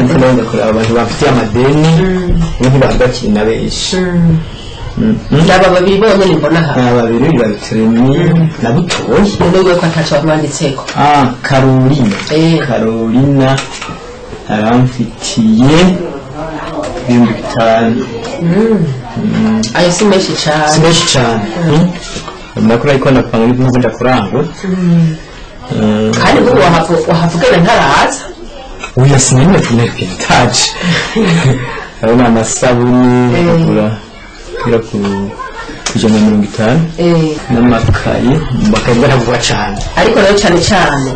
Ndiko kuraba abantu bafitiye amadeni, ubu ntibari na benshi. Aba babiri bonyene mbona aha. Aba babiri babitremi na Butoyi. None ko ataco bamwanditseko? Ah, Carolina. Eh. Carolina aramfitiye 5000. Ayo si menshi cane. Si menshi cane. Nakora ariko ndapanga ibintu nza kurangura. Kandi ubu wahavugana ntaraza. Oya, sinemeye kumenya. Urabona amasabuni agura kugera ku 150 n'amakaye, amakaye baravugwa cane. Ariko rero cane cane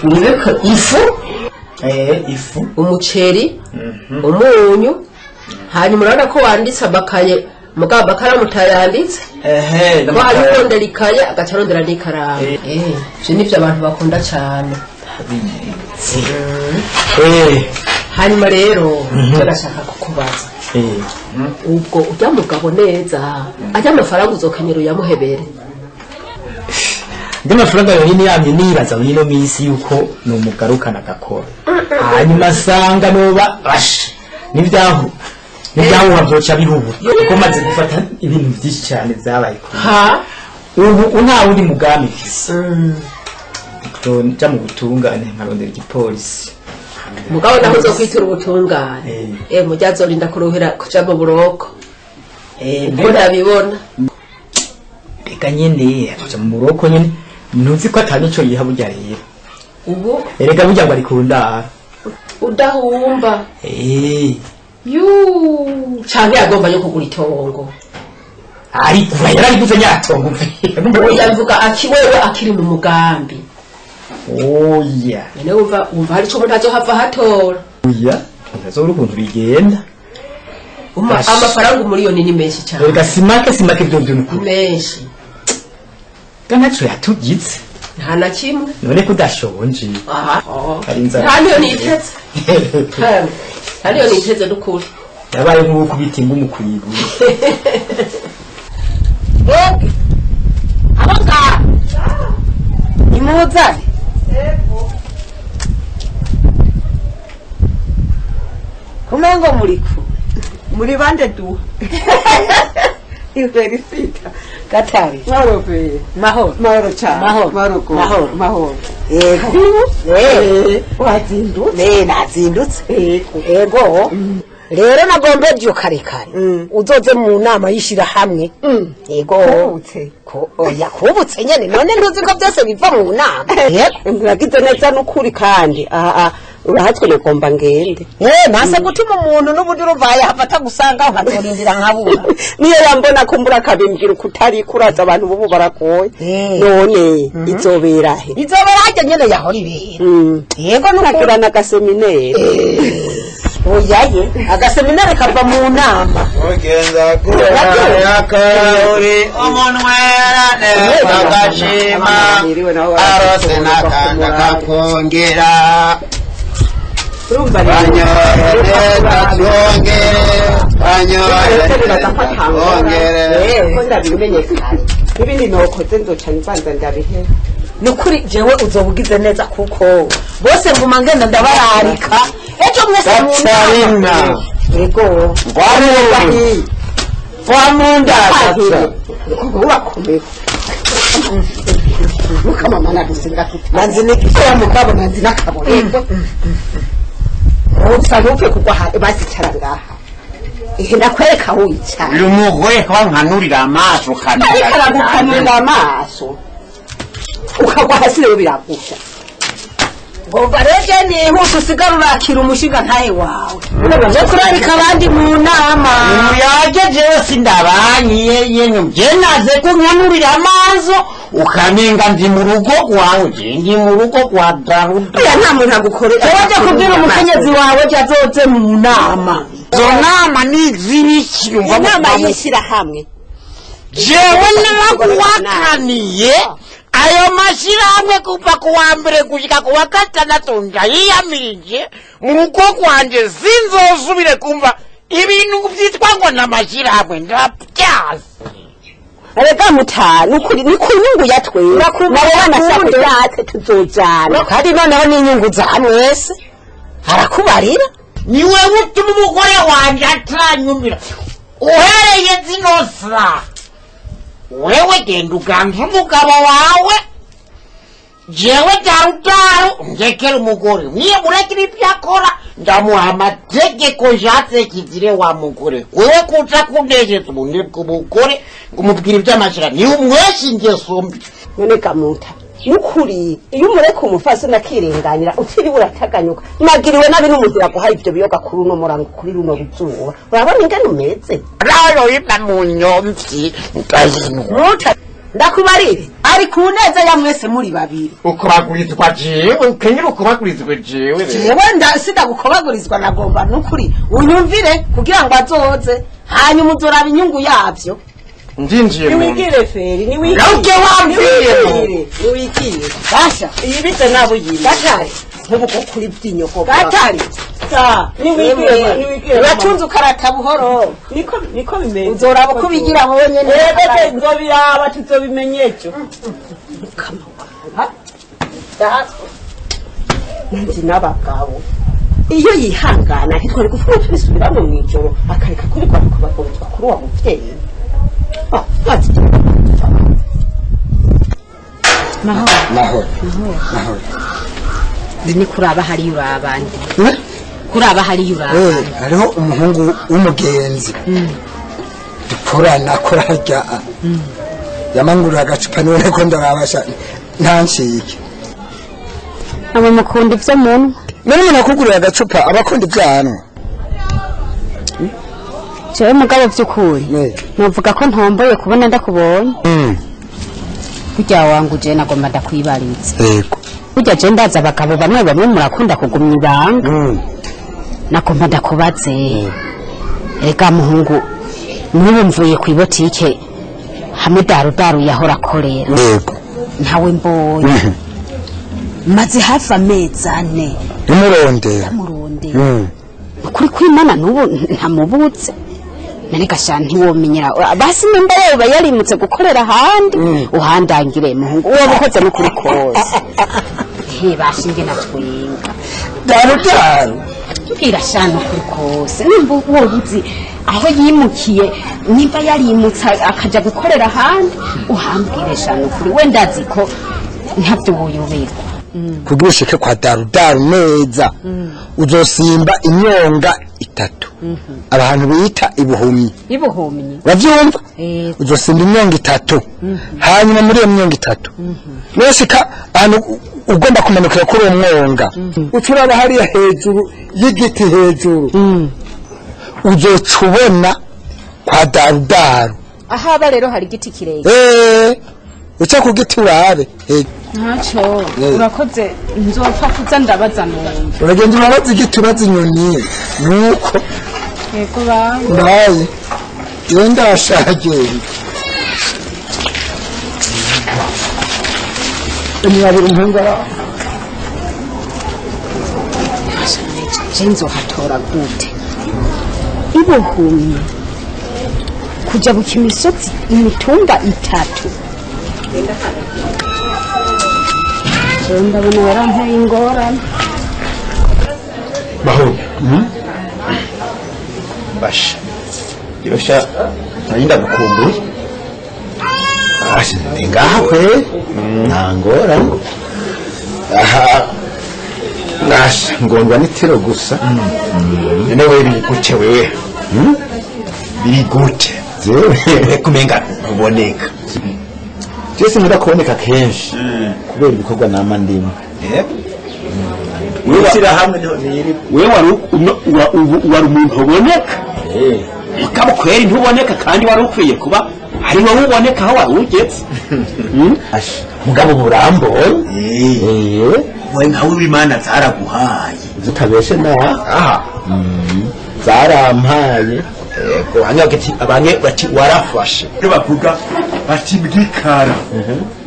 wibe ko ifu, ifu, umuceri, umunyu, hanyuma urabona ko wanditse amakaye, mugabo amakaramu utayanditse. Ko hari urondera ikaye agaca arondera n'ikaramu. Ivyo nivyo abantu bakunda cane. Hanyuma rero icyo nashaka kukubaza, ubwo ujya mugabo neza ajya amafaranga uzokenyera uyamuhebere? Ndi amafaranga yonyine yamye nibaza muri ino minsi yuko numugarukana agakora, hanyuma asanga noba basha n'ibyahu n'ibyahuha byoca bihubu, kuko maze gufata ibintu byinshi cyane byabaye kuri ha ubu nta wundi mugambi mfise, nja mu butungane nkarondera igipolisi. Mugabo naho uzokwitura ubutungane, mujya azorinda kuruhira kuja mu buroko, uko ndabibona. Reka nyene aja mu buroko nyene, ntuzi ko atari nico yiha burya rero. Ubu erega burya ngo ari ku ndaro. Udahumba. Yuu, canke yagomba yo kugura itongo. Ariko yarariguze nyatongo. Oya, mvuga aki wewe akiri mu mugambi. Oya. None wumva hari ico umuntu azohava hatora? Oya, ntazobura ukuntu bigenda. Amafaranga umuriyoni ni menshi cane. Erega simake simake ibyo bintu ni kure menshi. Ntacyo yatugitse. Nta na kimwe. None ko udashonje? Aha. Hari inzara. Nta niyo niteze. Nta niyo niteze n'ukuri. Yabaye nk'uwo kubita ingumu kwiguru. Ege abo ngaha nimuzane. Kumengo muri ku Muri bande duha Felicita. Gatari. Mahoro pe. Mahoro. Mahoro cyane. Mahoro. Mahoro gose. Mahoro. Mahoro. Yego. Wazindutse? Nazindutse. Yego. Ego rero nagomba ejo kare kare uzoze mu nama y'ishirahamwe. Yego. Kubutse. Oya, kubutse nyene, none ntuzi ko byose biva mu nama? Yego. Uragize neza n'ukuri, kandi aha urahatswe nagomba ngende. Nase gutuma umuntu n'ubundi uruvaye hafata gusanga nkazorindira nkabura. Niyo yambona kumbura akabimbwira uko utari kuraza, abantu bubu baragoye. None izobera he? Izobera harya nyene yahora ibera. Yego, n'ukuri. Nagira n'agaseminere. Oyaye, agaseminare kava mu nama. Ugenda kure umunwerane agashima arose n'akanda kakongera Urumva banyoye neza twongere, banyoye neza twongere. Ko ndabimenye kare, n'ibindi nokoze nzoca nbanza ndabihera. Nukuri jewe uzoba ugize neza, kuko bose nguma ngenda ndabararika ejo mwese mu nama. Gatarina. Yego. Wamundagaza. Urakomeye mukamama nadusenga tuti Nanzi nikikora mugabo nanzi nakabona. Gusa ntupfe kugwa hasi, basicara ngaha, ihe ndakwereka aho wicara. Uyu mugore ko nkanurira amaso. Ariko aragukanurira amaso ukagwa hasi rero biragusha. Ngomba rero je nihuse, usigara urakira umushinga ntahe wawe je kurarika abandi mu nama. Muyaje, jewe sindabanyiye yemwe, je naze ko nkanurira amaso ukamenga ndi mu rugo rwawe, je ndi mu rugo rwa Daruda. Oya, nta muntu agukorera. Jewe je kubwira umukenyezi wawe je azoze mu nama. Izo nama ni iz'ibiki? Umva. Inama y'ishyirahamwe. Jewe naraguhakaniye ayo mashyirahamwe kuva ku wa mbere gushika ku wa gatandatu, ndayiyamirije mu rugo rwanje, sinzosubire kumva ibintu vyitwa ngo n'amashyirahamwe, ndabyazi. Erega mutanu ukuri ni ku nyungu ya twese. Urakumva. Nabo bana Ukunde. yatse tuzojana. Kandi noneho n'inyungu za mwese arakubarira. Ni wewe utuma umugore wanje atanyumira. Uhereye zino saa, wewe genda uganze umugabo wawe, jewe Darudaru ndekera umugore. Niyo murekera ibyo akora, ndamuha amategeko nshatse kizire wa mugore. Wewe kuza kunezeza ubundi bw'umugore ngo umubwire iby'amashira, ni umwesha ingeso mbi. None gamuta, nukuri iyo umureka umufasi nakirenganira utiriwe urataganyuka. Nagiriwe nabi n'umuzira guha ivyo biyoga kuri uno murango, kuri runo ruzuba. Urabona ingene umeze? Raro iba mu nyomvyi ndazinwa. Muta, ndakubarire ari ku neza ya mwese muri babiri. Ukubagurizwa jewe, ukenyera ukubagurizwa jewe. Jewe sindagukobagurizwa, nagomba nukuri unyumvire kugira ngo azoze, hanyuma uzoraba inyungu yavyo. Ndinjiye mu nzu. Niwigire feri, niwigire. Nawuge wambwiye. Niwigire. Basha Iyibitse nabo yibe. Gatari. Nkubu ko kuri by'inyoko. Gatari. Sa, niwigire, niwigire. Uratunze ukarata buhoro. Niko niko bimeze. Uzoraba uko bigira wowe nyene. Yego se nzobiraba, tuzobimenye ejo. Nanjye n'abagabo iyo yihangana ntitwari gufuma tubisubiramo mw'ijoro, akareka kubikora bikabagorizwa kuri uwo muvyeyi. Ah, mazi. Mahoro. Mahoro. Mahoro. Ni kuraba hariya urabande. Kuraba hariya urabande. Hariho umuhungu w'umugenzi dukorana akora harya, yamangurira agacupa, niwe ko ndababasha ntancike. Abo mukunda ivyo munwa. None umuntu akugurira agacupa aba akunda ivyanwa. Jewe mugabo vy'ukuri novuga ko ntomboye kubona ndakubonye. Burya wangu je nagomba ndakwibariza. Yego. Burya je ndaza abagabo bamwe bamwe murakunda kugumya ibanga. Nagomba ndakubaze. Erega muhungu, n'ubu mvuye kw'ibotike hamwe Darudaru yahora akorera. Yego. Ntawe mbonye. Maze hafi amezi 4. Nimurondera. Ndamurondera. Ukuri kw'Imana n'ubu ntamubutse. None gasha ntiwomenyera. Basi nimba yoba yarimutse gukorera ahandi, uhandangire muhungu. Uwo bukoze n'ukuri kose. He bashinge natwenga. Darudaru. Mbwira sha n'ukuri kose. Nimba wobuzi aho yimukiye, nimba yarimutse akaja gukorera ahandi, uhambwire sha n'ukuri. We ndazi ko ntabyo woyoberwa. Kugira ushike kwa Darudaru neza, uzosimba imyonga 3. Abantu bita ibuhumyi. Ibuhumyi. Uravyumva? Uzosimba imyonga 3. Hanyuma muri iyo myonga 3, woshika ahantu ugomba kumanukira kuri uwo mwonga, ucuraba hariya hejuru y'igiti hejuru, uzoca ubona kwa Darudaru. Ahaba rero hari igiti kirekire. Uca ku giti urabe. Ntaco urakoze, nzopfa kuza ndabaza numva. Uragenda urabaza igiti, urabaza inyoni nuko. Yego bawe. Mbaye. Iyo ndashaje. Imyabiro umuhungu ara. Je nzohatora gute? Ibuhumyi. Kuja buka imisozi imitumba 3. Ndabona yaranteye ingorane. Mahoro. Basha. Yosha nari ndagukumbuye. Basha ni ngaha kwe. Nta ngorane. Aha. Nasha ngondwa n'itiro gusa. None wewe biri gute wewe? Biri gute? Zewe kumenga ntuboneka. Jese nkunda kuboneka kenshi kubera ibikorwa nama ndimo. Mwishira hamwe niho niri. Wewe wari umuntu uboneka. Mugabo kweri ntuboneka kandi wari ukwiye kuba ari wowe uboneka aho wari ugeze. Asha mugabo burambonye. Wowe nkawe w'Imana zaraguhaye. Zitabeshe na. Aha. Zarampaye. Yego, hanyuma ati abanye bati warafashe. Iyo bavuga bati mbwikara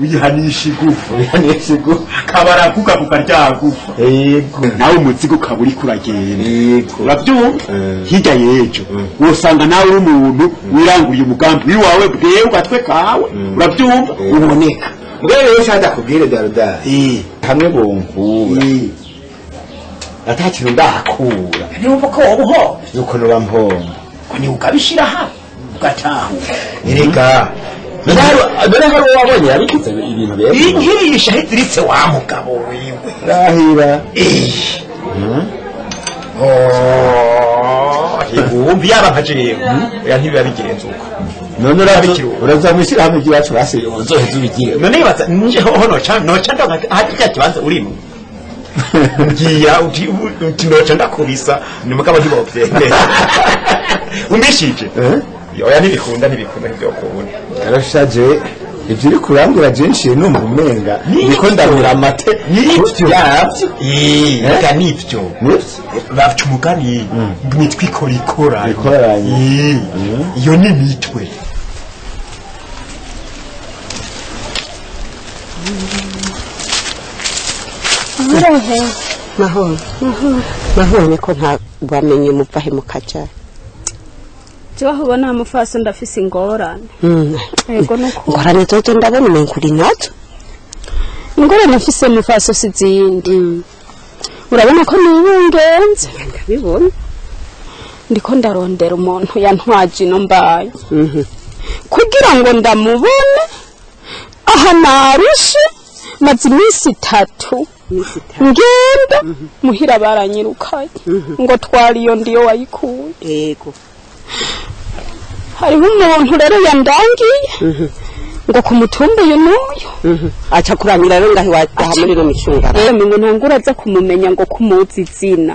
uyihanisha igufa. Uyihanisha igufa. Akabara kuka kukaryagufa. Yego. Nawe umuzigo ukaba uriko uragenda. Yego. Urabyumva? Hirya y'ejo wosanga nawe uri umuntu wiranguye umugambi wiwawe bwewe gatwe kawe. Urabyumva? Uboneka. Mbere rero nshaka ndakubwire Daruda. Hamwe bonkura. Ata kintu ndahakura. Niwumva ko woba uhomba? Yuko noba mpomba. Ko niwe ukabishira hamwe ugatahura. Erega none hari uwo wabonye yabigize ibintu beza? Inkirisha hiziritse wa mugabo wiwe. Rahira. Wumva yaba nka jewe, oya, ntibiba bigenze uko. None uraza mw'ishyirahamwe ry'iwacu, basi uzoheze ubigire. None ibaza nje hoho noca ndonka harya kibanza urimo ngiya uti noca ndakubisa ni mugabo ntibovyemera umbishije. Oya, ntibikunda, ntibikunda, ntivyokunda. Karashaje ibyo uri kurambwira byinshi, numva umenga niko ndabura amate Nibyo. yabyo. Ega nibyo. Nibyo. Baca umugani imitwe ikora ikoranye. Ikoranye. Iyo ni imitwe. Mahoro, mahoro. Niko nta bamenye muvahe mukaja? Jewe aho ubona mufasi ndafise ingorane. Yego, nuko. Ingorane zozo ndabona umenga uri nazo. Ingorane mfise mufaso si zindi. Urabona ko nibungenze. Ndabibona. Ndiko ndarondera umuntu yantwaje ino mbaye. Kugira ngo ndamubone, aha narushe, maze iminsi 3 ngenda muhira baranyirukanye ngo twari iyo ndiyo wayikuye. Hariho umuntu rero yandangiye ngo ku mutumba uyu n'uyu. Aca kuramira rero ngaho iwacu aha muri ino micungano. Ngo ntangura aza kumumenya ngo kumuzi izina.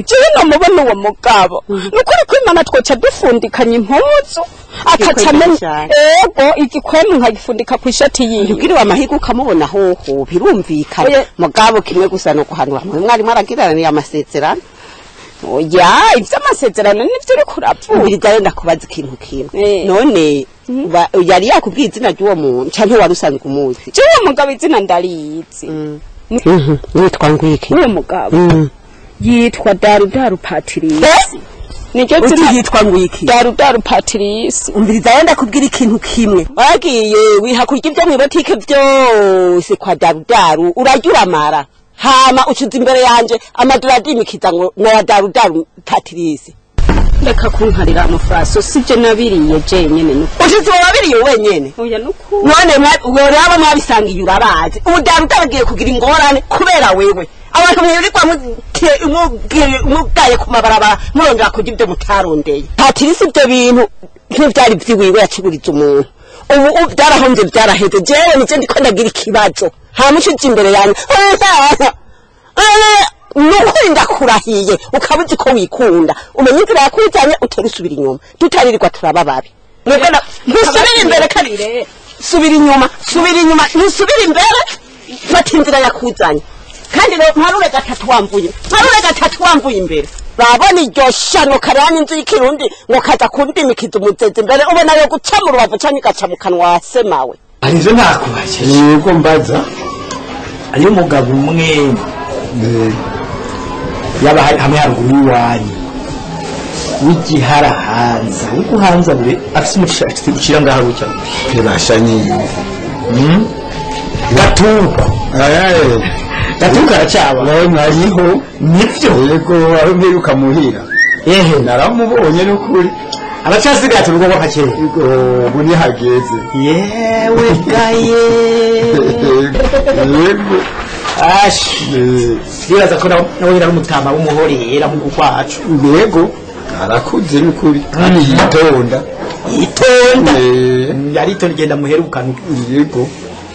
Jewe namubona uwo mugabo, nukuri kwimana twoca dufundikanya impuzu akaca amenya. Ego, igikwemu nkagifundika ku ishati yiwe. Ugiriwe amahirwe ukamubona hoho birumvikana. Mugabo kimwe gusa no guhanura mwe mwarimu aragiranira amasezerano. Oya, ivy'amasezerano nivyo uriko uravuga. Umviriza rero, ndakubaza ikintu kimwe. None yari yakubwiye izina ry'uwo muntu canke wari usanzwe umuzi? Jewe uwo mugabo izina ndarizi. Witwa ngwiki? Uwo mugabo yitwa Darudaru Patrice. Niryo Uti zina. yitwa ngwiki? Darudaru Patrice. Umviriza rero, ndakubwira ikintu kimwe. Wagiye wiha kurya ibyo mw'ibotike byose kwa Darudaru, urarya uramara, hama ucuza imbere yanje amaduradimikiza ngo naya Darudaru Patrice. Reka kunkarira mufaso, sije nabiriye jenyene nuko. Ushize uwo wabiriye wenyene? Oya, nuko. None rero mwabisangiye, urabazi ubu Darudaru agiye kugira ingorane kubera wewe. Abantu mwirirwa mugaye ku mabarabara murondera kurya ibyo mutarondeye. Patrice ibyo bintu ntivyari vyiwiwe, yacururiza umuntu. Ubu byarahombye, byaraheze. Jewe nije ndiko ndagira ikibazo, hama ushije imbere yanjye, nukuri ndakurahiye, ukaba uzi ko wikunda, umenye inzira yakujanye, utera usubira inyuma, tutaririrwa turaba babi. Ntusubire imbere kandi subira inyuma, subira inyuma, ntusubire imbere, fata inzira yakuzanye. Kandi rero mparure gatatu wamvuye, mparure gatatu wamvuye imbere. Babona iryo shano karani inzu y'ikirundi ngo kaza kundimikiza umuzezi imbere, ubona yo guca mu rubavu canke igaca mu kanwa wasemawe. Arivyo nakubajije. Yego, mbaza. Hariyo umugabo umwe yaba hamwe haruguru y'iwanyu w'igiharahanza, w'iguhanza bure, afise umushatsi ucira ngaha gutya. Ntibasha nyine. Gatuka, gatuka aracaba? Nawe mwariho. Nivyo. Yego, wari mperuka muhira. Ehe. Naramubonye n'ukuri. Aracasigaye ati urugo rwa kera. Yego, ubu nihageze. Yewe gaye. Yego. Ashi, ndibaza ko nawe nyine ari umutama w'umuhorera nk'uku kwacu. Yego, arakuze n'ukuri kandi yitonda. Yitonda, aritonda, igenda muherukana. Yego.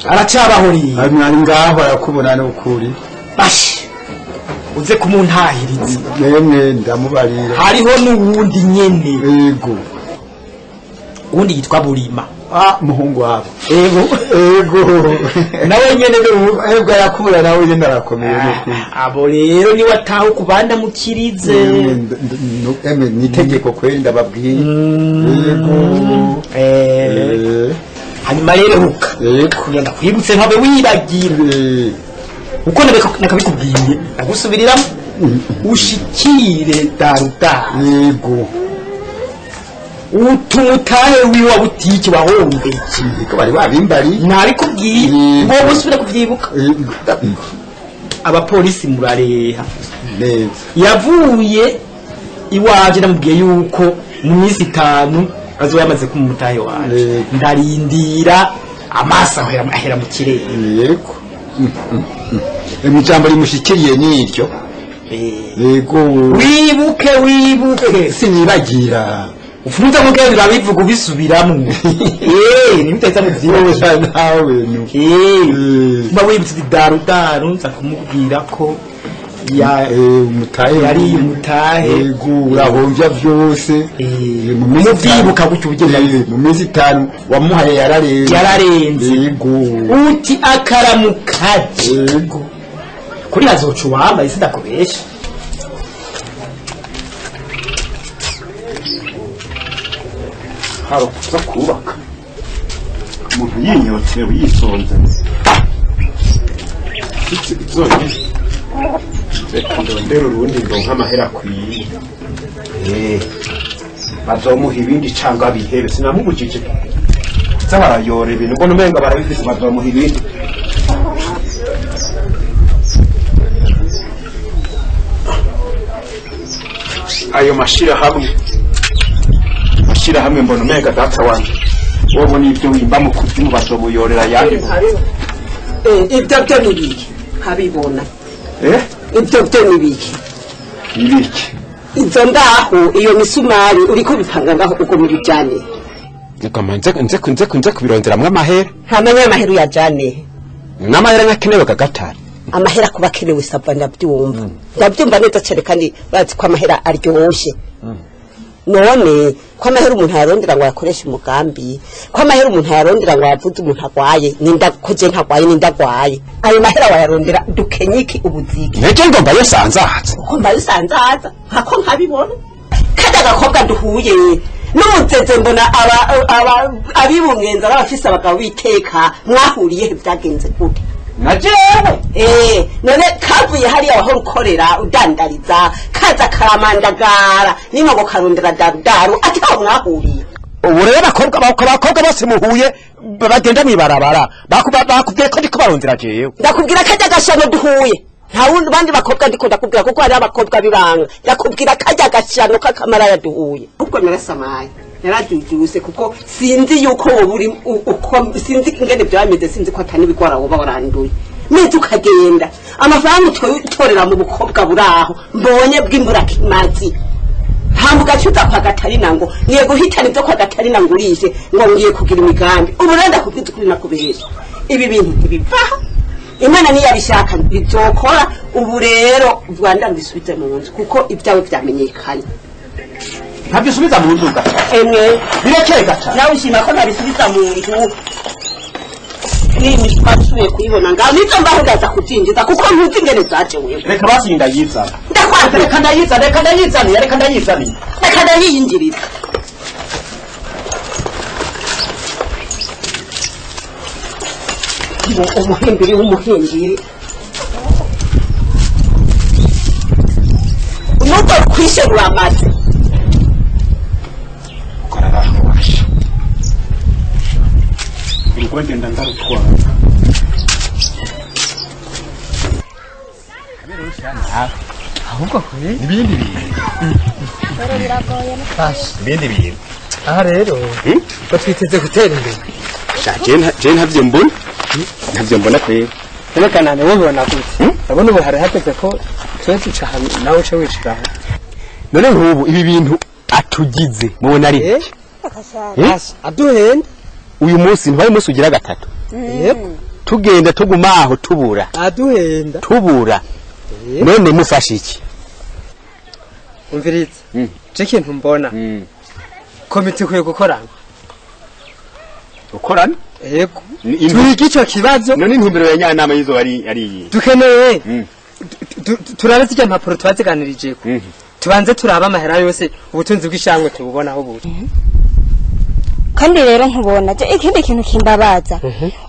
Aracabahuriye? Ari ngaho arakubona n'ukuri. Bashi, uze kumuntahiriza. Yemwe, ndamubarira. Hariho n'uwundi nyene. Yego. Uwundi yitwa Burima. Ah, muhungu wabo? Ego. Ego. Nawe nyene n'ubu. Ego, arakubura, nawe nyene arakomeye n'ukuri. Abo rero niwe ataho kubanda mukirize. Emwe, ni itegeko kweri, ndababwiye. Yego. Hanyuma rero huka. Yego. Ngenda kwibutse nkabe wibagira. Uko nakabikubwiye ndagusubiriramo, ushikire Darudaru. Yego. Utumutahe wiwa butiki wahombeye. Ko bari babimbari. Nabikubwiye ngo usubire kuvyibuka. Abapolisi murareha. Neza. Yavuye iwaje namubwiye yuko mu minsi 5 azoba yamaze kumutahe wanje. Ndarindira amaso ahera mu kirere. Yego. Ijambo rimushikiriye niryo. Yego. Wibuke wibuke. Sinibagira. Ufunza kugenza bivuga ubisubiramwo. Nimutahita muvyibuka nawe no. Mba wibutse daru daru nza kumubwira ko ya umutahe yari umutahe. Yego urahomvya vyose. Mu minsi muvyibuka gutyo ugenda mu minsi 5 wamuhaye yararenze. Yararenze. Yego. Uti akaramukaje. Yego. Kuri hazoca uwambaye sindakubesha. Haro kuza kubaka umuntu yinyotewe yisonze zonyine reka ndondere urundi ndonke amahera akwiye bazomuha ibindi cangwa bihebe sinamubujije kuza barayora ibintu mbona umenga barabifise bazomuha ibindi ayo mashirahamwe mashirahamwe mbona umenga data wanje wowe n'ibyo wimba mu kuzimu bazobuyorera yandi Ibyo byo ni biki nkabibona. Ibyo byo ni biki ibiki izo ndaho iyo misumari uriko bipanga ngaho uko muri jane ngoma nze kubironderamwo amahera ntamenya amahera uyajane n'amahera nyakenewe kagatari amahera kuba akenewe sava ndabyumva ndabyumva neza cyane kandi bazi ko amahera aryoshe none ko amahera umuntu ayarondera ngo ayakoreshe umugambi ko amahera umuntu ayarondera ngo ayavuze umuntu agwaye ninda ko je ntagwaye ninda agwaye ayo mahera wayarondera dukenyiki ubuziki nece ngomba yo sanzaza ngomba yo sanzaza hako nkabibona kada agakobwa duhuye n'umuzeze mbona aba abibungenza abafise abagabo biteka mwahuriye byagenze gute na jewe none kavuye hariya wahora ukorera udandariza kaza karamandagara nino ngo karondera darudaru ati aho mwahuriye ubu rero abakobwa bose muhuye bagenda mwibarabara bakubwiye ko ndiko barondera jewe ndakubwira kajya gashano duhuye nta wundi bandi bakobwa ndiko ndakubwira kuko hari abakobwa bibanga ndakubwira kajya gashano k'akamaraya duhuye ahubwo narasamaye naradujuse kuko sinzi yuko uri uko sinzi ingene byameze sinzi ko atani bigwara woba waranduye meze ukagenda amafaranga utorera mu bukobwa buraho mbonye bw'imbura kimazi ntambuga cyuza kwa Gatarina ngo ngiye guhitana ibyo kwa Gatarina ngurishe ngo ngiye kugira imigambi ubu rero ndakubwiza ukuri nakubesha ibi bintu ntibivaho Imana niyo yabishaka bizokora ubu rero Rwanda mbisubize mu nzu kuko ibyawe byamenyekanye ntabyo mu nzu gacha emwe birekeye gacha nawe ushima ko ntabisubiza mu nzu ni twasubiye kuyibona ngaho nizo mbaho ndaza kubyinjiza kuko ntuzi ingene zaje wewe reka basi ndayizana ndakwanze reka ndayizana reka ndayizaniye reka ndayizaniye reka ndayiyinjiriza umuhimbiri w'umuhimbiri nubwo rukwishe ruramaze kararahosha urugo ngenda ndarutwara ahubwo kwe ibindi bintu ibindi bintu aha rero ko twiteze gutera imbere je ntavyo mbona ntavyo mbona kwera reka nane wowe gute ndabona ubu hari hageze ko twe tuca nawe uce wiciraho none nk'ubu ibi bintu atugize mubona ari aduhenda uyu munsi ntwari umunsi ugira gatatu tugenda tuguma aho tubura aduhenda tubura none mufashe iki umviriza je kintu mbona komite ikwiye gukorana gukorana yego twige ico kibazo none intumbero ya nyanama yizo ari ari iyi dukeneye turabe zirya mpapuro twaziganirijeko tubanze turabe amahera yose ubutunzi bw'ishangwe tububonaho buri kandi rero nkubona je ikindi kintu kimbabaza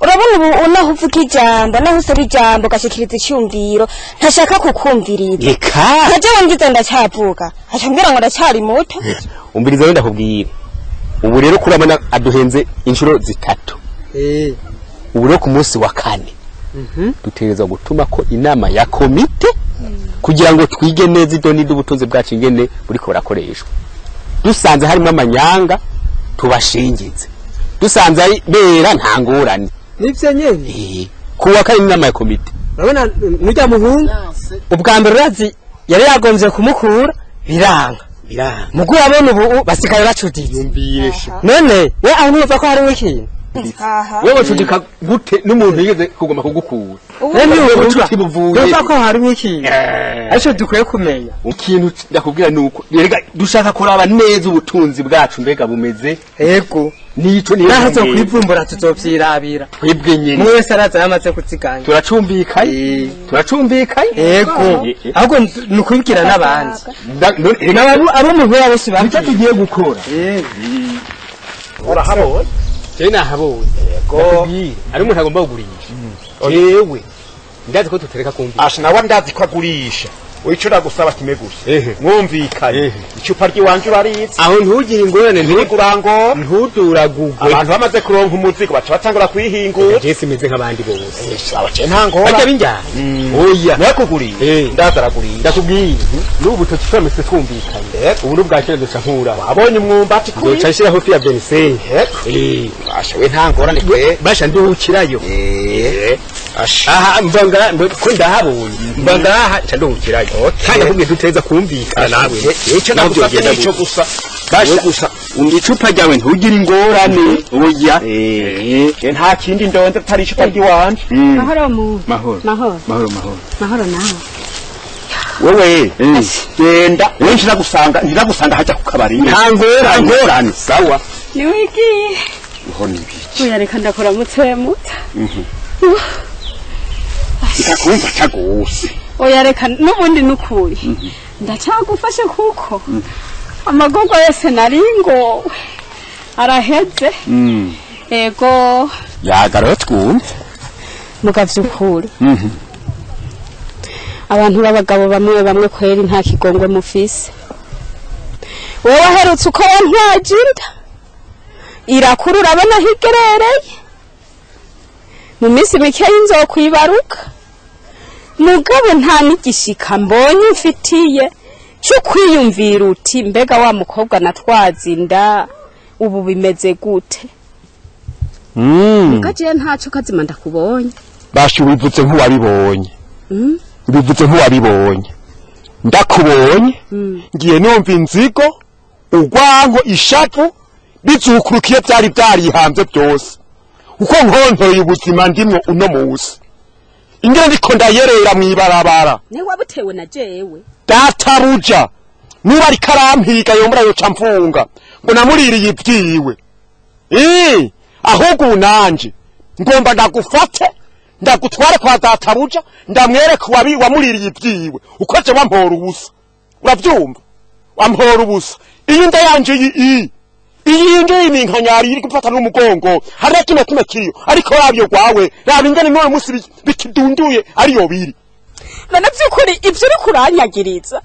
urabona ubu naho uvuga ijambo naho usaba ijambo ugashikiriza icyumviro ntashaka kukumviriza eka nkaje wongize ndacyavuga acambwira ngo ndacyari muto umviriza wenda kubwira ubu rero kurabona aduhenze inshuro zitatu ubu rero ku munsi wa kane dutegerezwa gutuma ko inama ya komite Kugira ngo twige neza idoni ry'ubutunzi bwacu ingene buriko burakoreshwa. Dusanze harimo amanyanga tubashingize, dusanze ari bera nta ngorane. Nivyo nyene. Kuwa kane inama ya komite. Urabona nurya muhungu ubwa mbere urazi yari yagombye kumukura biranga. Biranga. Mugu urabona ubu basigaye bacuditse. None we aho ntumva ko harimo ikintu? Wewe ucudika gute n'umuntu yigeze kugomba kugukura? Rero Ubwo bucuti buvuye. Numva ko harimo ikintu. Ariko dukwiye kumenya. Ikintu ndakubwira nuko rega dushaka kuraba neza ubutunzi bwacu mbega bumeze. Yego. Nico niyo. Naho tuzokwivumbura tuzovyirabira. Twebwe nyene. Umwe wese araza yamaze kuziganya. Turacumbikaye. Turacumbikaye. Yego. Ahubwo ni ukubibwira n'abandi. N'abantu abo muhura bose Nicyo tugiye gukora. Urahabonye? Jewe nahabonye. Yego. Ari umuntu agomba kugurisha. Jewe ndazi ko tutereka kumva. Asha nawe ndazi ko agurisha. Wico ndagusaba kimwe gusa. Mwumvikanye. Icupa ry'iwanje uraritse. Aho ntugire ingorane. Ntigurango. Ntuduragugwe. Abantu bamaze kuronka umuzigo baca batangura kwihingura. Je simeze nk'abandi bose. Abace nta ngora. Barya b'injyana. Oya. Nakuguriye. Ndaza araguriye. Ndakubwiye. N'ubu butoki twamese twumvikanye. Ubu n'ubwa kera duca nkura. Wabonye umwumbati kuri. Duca nshiraho fi ya Beniseye. Asha we nta ngorane kwe. Basha nduhukirayo. Asha. Aha mbanga ko ndahabonye. Mbanga aha nca nduhukirayo. Kandi nakubwiye duteza kumvikana nawe. Icyo nagusabye nico gusa. Basha gusa icupa ryawe ntugire ingorane. Oya. Nta kindi ndonze atari icupa ry'iwanje. Mahoro mu. Mahoro. Mahoro. Mahoro mahoro. Mahoro nawe. Wewe genda wenshi nagusanga ntiragusanga hajya ku kabari. Nta ngorane. Sawa. Niwigiye. Uho ni ibiki? Oya reka ndakuramutse muta. Ndakumva cagose. Oya reka n'ubundi nukuri. Ndacagufashe kuko amagorwa yose nari ngo araheze. Ego. Yaga rero twumve. Mugavyukuri. Abantu b'abagabo bamwe bamwe kweri nta kigongwe mufise. Wowe waherutse uko wantwaje inda irakura urabona aho igerereye. Mu minsi mike y'inzokwibaruka. Mugabo nta n'igishika mbonye mfitiye cyo kwiyumvira uti mbega wa mukobwa natwaza inda ubu bimeze gute? Muga jewe ntaco kazima ndakubonye. Basha ubivutse nk'uwabibonye. Ubivuze nk'uwabibonye. Ndakubonye. Ngiye numva inzigo, urwango, ishavu bizukurukiye byari byarihanze byose. Uko nkontoye ubuzima ndimwo uno munsi. Ingene ndiko ndayerera mw'ibarabara. Ni wabutewe na jewe. Databuja niba ariko arampiga yombura yoca mfunga ngo namuririye ibyiwe. Ahubwo nanje ngomba ndagufate ndagutware kwa databuja ndamwereke wamuririye ibyiwe uko je wampora ubusa. Uravyumva? Wampora ubusa. Iyi nda yanje iyi iyi ni inkanyari iri gufata n'umugongo hari na kimwe kimwe kiriyo ariko rabyo gwawe raba ingene n'uyu munsi bikidunduye ariyo biri. None vy'ukuri ivyo uri kuranyagiriza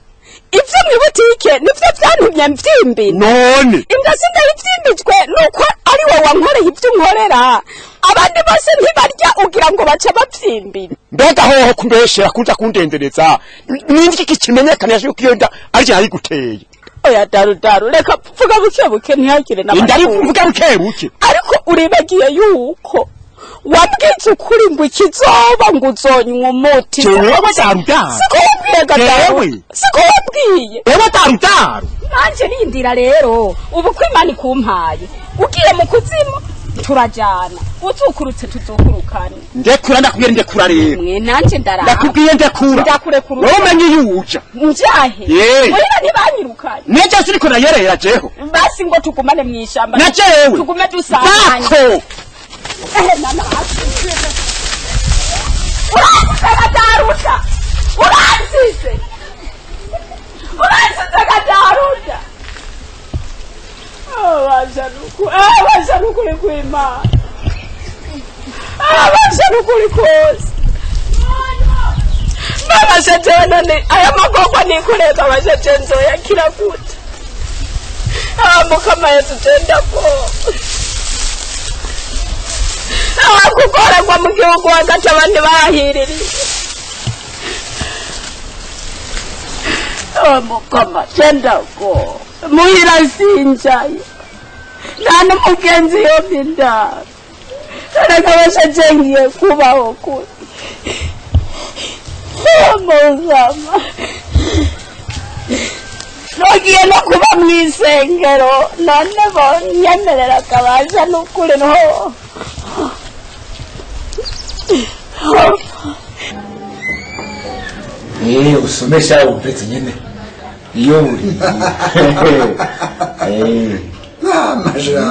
ivyo mw'ibutike nivyo vyantumye mvyimbira. None inda sindayivyimbijwe nuko ari wowe wankoreye ivyo unkorera. Abandi bose ntibarya ugira ngo baca bavyimbira. Mbega hoho kumbeshera kuja kundendereza nindi iki kimenyekana yuko iyo nda ari yayiguteye. Oya daru daru reka vuga buke buke ntihagire Inda ari vuga buke buke. Ariko uribagiye yuko wabwize ukuri ngo ikizoba ngo uzonywa umuti. Jewe daru daru. Siko wabwiye gadaru. Siko wabwiye. Ewe daru daru. Nanje rindira rero ubu ko Imana ikumpaye ugiye mu kuzimu turajana uzukurutse tuzukurukane. Ndekura ndakubwiye ndekura rero. Mwe nanje ndaraba. Ndakubwiye ndekura. Ndakurekura. Wowe umenye iyo uja. Njahe. Muhira ntibanyirukanye. Neje siriko nayerera jeho. Basi ngo tugumane mw'ishamba. Na jewe. Tugume dusanganye. Bako. Nana. Uransize Kadaruta. Uransize. Uransize Kadaruta. Abasha nukuri kw'Imana. Abasha nukuri kose. Babasha jewe none aya magorwa nikoreye abasha jewe nzoyakira gute? Mukama Yesu jewe ndagomba. Kugorerwa mu gihugu hagati abandi bahiririye. Mukama cendako muhira sinjaye nta n'umugenzi yomye indaro reka bashaje ngiye kubaho kure muzama nogiye no kuba mu isengero none bonyemerera akabasha n'ukuri niho. Usomesha upetse nyene iyo uri Maja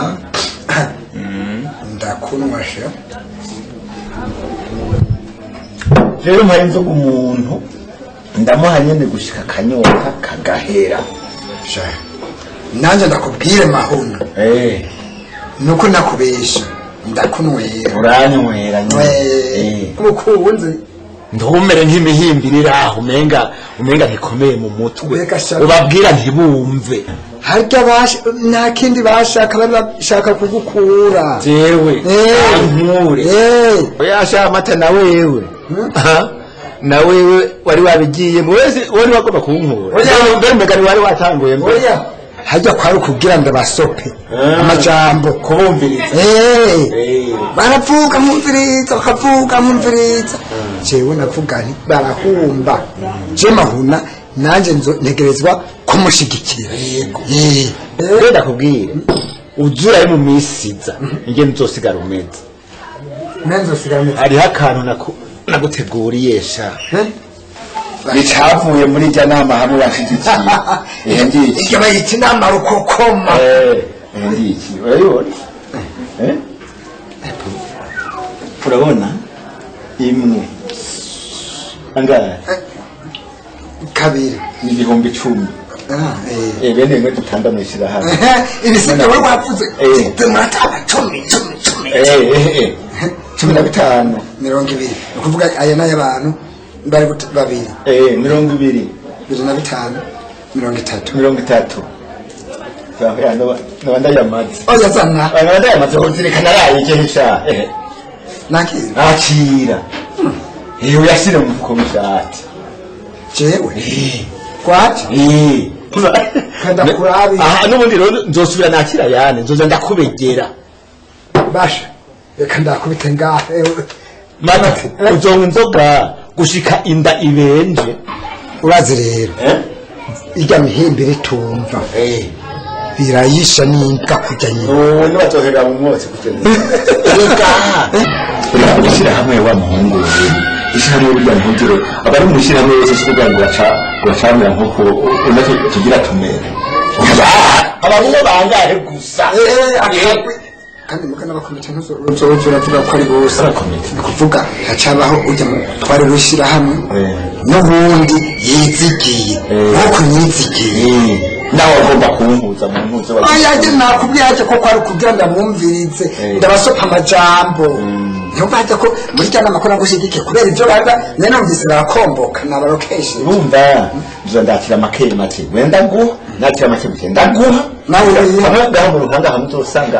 ndakunwa sha. Rero mpaye inzoga umuntu ndamuha nyene gushika kanyota kagahera. Sha nanje ndakubwire mahuna nuko nakubesha ndakunwera. Uranywera nyene mukunzi ntumere nk'imihimbirira aho umenga ntikomeye mu mutwe ubabwira ntibumve. Harya nta kindi bashaka bari bashaka kugukura jewe ankure oya amata na wewe na wewe wari wabigiye wese wari wagomba kunkura mbere mbega wari watanguye oya hajya kwari kugira ndabasope amajambo kubumviriza baravuga mumviriza bakavuga mumviriza jewe navuga nti barahumba je mahuna nanje ntegerezwa kumushigikira. Yego rero ndakubwira uzuraye mu misiza nge nzosigara umeze hariho akantu naguteguriye sha bicavuye muri rya nama hamwe bashigikiye. Ngiki iryo bayita inama rukokoma. Ngiki urayibona urabona imwe angahe kabiri ni 10,000. Bene imwe dutanga mw'ishirahamwe ibisiga we wavuze muratanga 10 10 10 15 20 ni ukuvuga aya n'ay'abantu bari babiri 20 25 30 30 nabandayamaze oya zana nabandayamaze kuzirikana araye igihe sha nakira akira uyashyire mu mufuko w'ishati jewe kwati kanda kurabi n'ubundi rero nzosubira nakira yane nzoza ndakubegera basha reka ndakubite ngaha mata uzonka inzoga gushika inda ibenje. Urazi rero irya mihimbiri tumva birayisha n'imbwa kujya nyina nibazohera mu mwotsi kujya nyina. Reka ishyirahamwe wa muhungu ishyirahamwe burya ntugire abari mu ishyirahamwe bose si kugira ngo bacamira nk'uko unatwe tugira tumere abamwe bangahe gusa kandi muga n'abakomite ntuzoza uravuga ko ari bose ni kuvuga hacabaho ujya mu twari w'ishyirahamwe n'ubundi yizigiye nk'uko nyizigiye nawe agomba kumpuza mu mpuzo. Oya je nakubwiye hajya ko kwari kugira ndamwumvirize ndabasopa amajambo niyo hajya ko muri rya nama ko nagushigikiye kubera ibyo baba nari numvise barakomboka nabarokeshe. Urumva nzo ndakira make make wenda nguha nakira make make ndaguha nawe ngaho mu ruhanga hamwe uzosanga.